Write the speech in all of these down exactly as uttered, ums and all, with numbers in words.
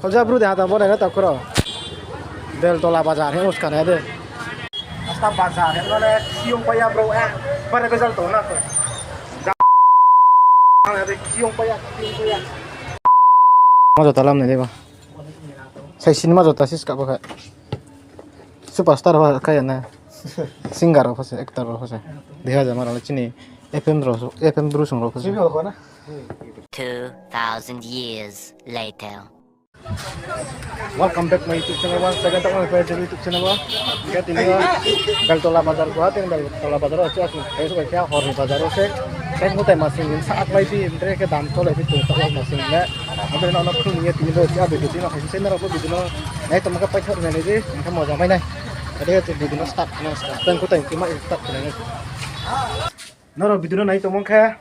Khoja bru de hata bo nai na ta khoro. Beltola bazar he uska nai de. Asta bazar he mane siyong paya bro, eh, bare bezal to na ko. Ang de siyong paya, siyong paya. Ma jota lam nai de ba. Sai sin ma jota sis ka ba kha. Superstar ba kha ya na. Singer ba se, actor ba se. Deha ja ma ra chini F M ro, F M bru sung ro se. Two thousand years later. Welcome back my YouTube channel once again. Tamo pe YouTube channel o. Hingke tini o Beltola bazar ko, tini Beltola bazar o chak Facebook khe hor ni bazar o se. Peng kutai masing ni sa aklai di, hingke dam cholai di, tung tak masing le. Hingke no no khum ye tini o chak video tini o hai se nrao bo video no nai tongmo khe paithar nai di, hingke moja mai nai. Ade tu video no start na start. Peng kutai kima start khe nai. Nrao video no nai tongmo khe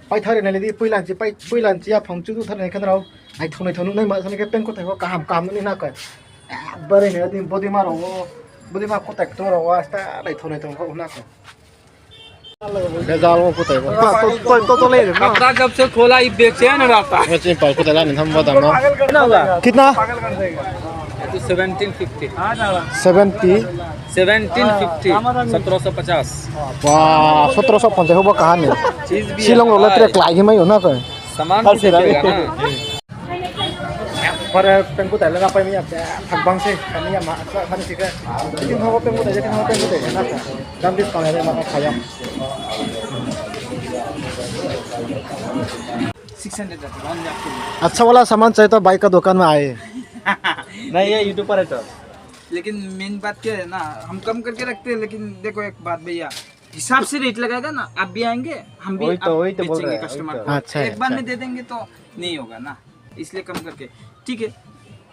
paithar nai di, puilanchi pai, puilanchi ya phang chu thar nai khe nrao. Naithok naithok nuhnai ma sani khe peng kutai ko kaham kaham nuhnai na khe. Bare ni din body ma rao, body ma kutai tong rao, asta naithok naithok ko na khe. Bezal o kutai bo. Pa, to, to, to, to le na. कपड़ा जब से खोला, ये बेचैन रहता है। Chini pal kutai la ni tham bo dam no. कितना होगा? कितना? ये तो seventeen fifty। Seventy? Seventeen fifty, सत्रह सौ पचास। Wa, sotro so ponchas hobo kaha ni. चीज भी Shillong rao le tre klai hi mai o na khe. सामान भी बिकेगा ना। Pore peng kutai le na pai mi ya, thak bang se, kami ya ma, sa, kami si khe. Tin hobo peng kutai, tin hobo peng kutai, na khe. Dam discount le ma kha ya. Six hundred जाता है, one लाख के लिए। अच्छा वाला सामान चाहिए तो भाई का दुकान में आए। नहीं, ये YouTube पर है तो। लेकिन मेन बात क्या है ना, हम कम करके रखते हैं, लेकिन देखो एक बात भैया, हिसाब से रेट लगाएगा ना, आप भी आएंगे, हम भी वही तो, आप वही तो बोल बेचेंगे रहे हैं, वही कस्टमर तो। को। अच्छा है, एक बार अच्छा। में दे देंगे तो नहीं होगा ना, इसलिए कम करके। ठीक है,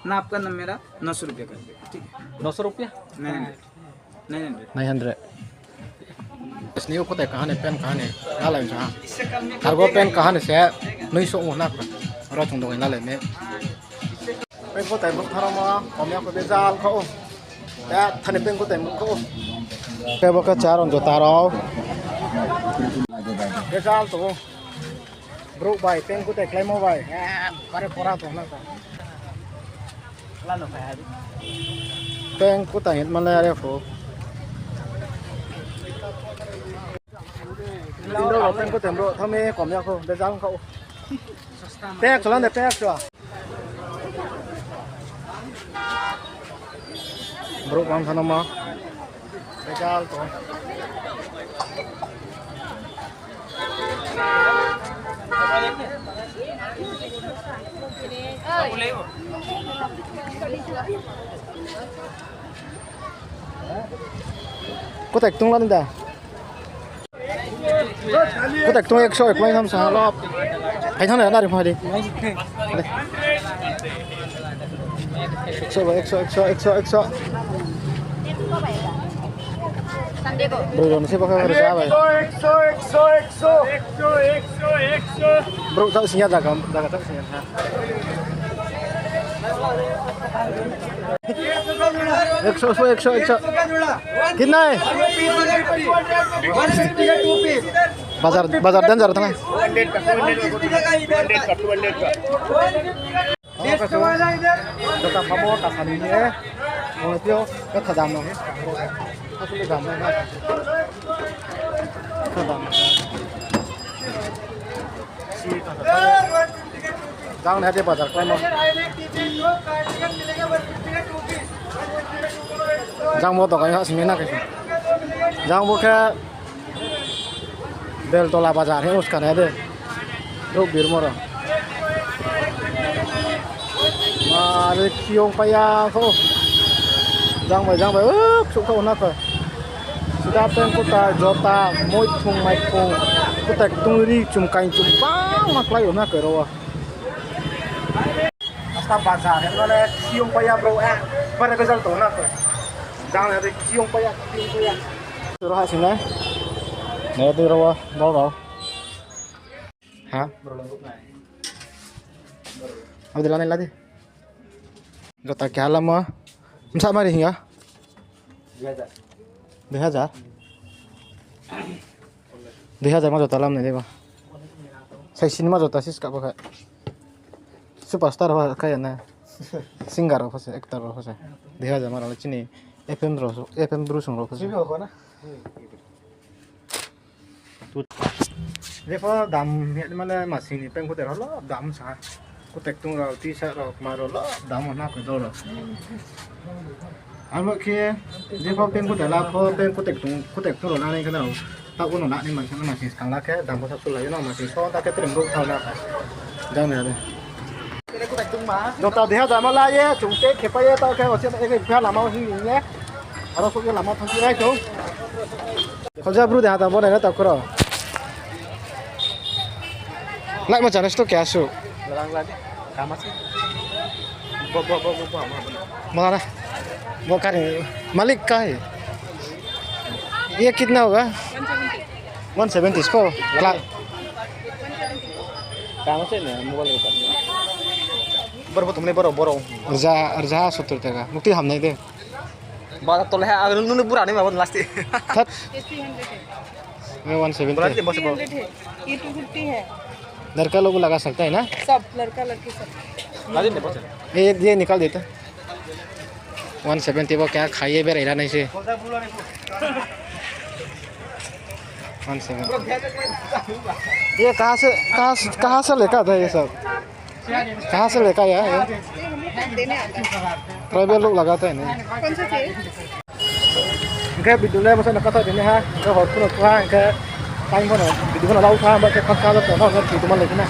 ना आपका ना मेरा, नौ सौ रुपया कर देगा, ठीक है। नौ सौ रुपया? नहीं, नहीं, नहीं, नहीं। Nine hundred. Sini o kutai kahane, pen kahane, nalai sa. Thargo pen kahane se, nui so mo na. Ro chung dong nalai me. Peng kutai buk tharo ma, komya ko bezal kho. Ya, thani peng kutai buk kho. Kebo khe charon jota rao. Bezal to. Brouh bai, peng kutai kláimo bai. Ya, bare pora tong na ka. Peng kutai hit mane are pho. Peng kutai brouh, thami komya kho, bezal kho. Pek chola ne, pek chola. Brouh bang thano ma. Bekal to. Kutai ktung lani da? Kutai ktung ekso, ekso tham sa lo. Hai thang na, nari phai di. Ekso bai, ekso, ekso, ekso, ekso. Brouh rao ni se bokhe rja bai. Ekso, ekso, ekso, ekso. Brouh tau sing ya jaga, jaga tau sing ya ha. Ekso, ekso, ekso, ekso. Kitna hai? Bazar, bazar danger thanng hai. Jota pabo ta sani ni e. Ong tio, kata dam no. Asli dam no. Kata dam no. Jang ni hade bazar kláimo. Jang bo dogan ha simi na khe. Jang bo khe Beltola bazar he uska nai de. Brouh birmo rao. Are khiyong paya kho. Jang bai, jang bai, o, ksuh kha na kho. Sida peng kutai, jota, moithung, maithung, kutai ktung ri, chum kaing chum bangma klái o na khe ro. Asta bazar, mane, siyong paya bro, eh, bare bezal tong na ko. Jang na de siyong paya, siyong paya. Ro ha sing nai. Nai de ro, ro, ro. Ha? Abo de la nai la de. Jota keha lamo. Msa mari hing ya? Dui hajar? Dui hajar ma jota lam nai de ba. Sai sin ma jota sis ka ba kha. Superstar ba kha ya na. Singer rao pho se, actor rao pho se. Deha jama rao le chini F M rao, F M Bru song rao pho se. Jepho dam ya ni mane masing ni peng kutek rao lo dam sa. Kutek tung rao, T-shirt rao, kma rao lo dam na koi do rao. Abo khe jepho peng kutek la pho peng kutek tung, kutek tung rao na nai khe rao. Taoh bo no na ni masing, masing skang la khe dam bo sa sulai no masing so ta khe trem rao tha na. Jang ni ade. Jota deha jama la ye, chung te khepai ye, taoh khe o se e khe lama hing ye. Aro sok ye lama thang si nai chung. Khoja bru deha jama nai na taoh khoro. Lai ma chana sto kya su. Lang lang. Kama se. Bo, bo, bo, bo, bo, bo. Mana? Bo kani malik ka hai? Ye kitna hoga? One seventy isko? Kla- Kama se ne, mobile ko. Boro, boro, tumle boro, boro. Rza, rza sottor taka. Mukti hamnai de. Ba, tole ha, nunu bura ni ma, last. That. ये one seventy। Three hundred है। ये to fifty है। लड़का लोग लगा सकता है ना? सब, लड़का लड़की सब। ये, ये निकाल देता। One seventy वो क्या खाइए बे रहना नहीं से। One seventy। ये कहाँ से, कहाँ से, कहाँ से लेकर आता है ये सब? कहाँ से लेकर आया है ये? ये हम लोग देने आता है। ट्राइबल लोग लगाता है ना? कौन सा चाहिए? Hingkhe video le bosai no kathai tini ha, hingkhe hor phano thuha, hingkhe time phano video phano lau tha, hingkhe khakcha joto no hingkhe thwi tongma lai khna.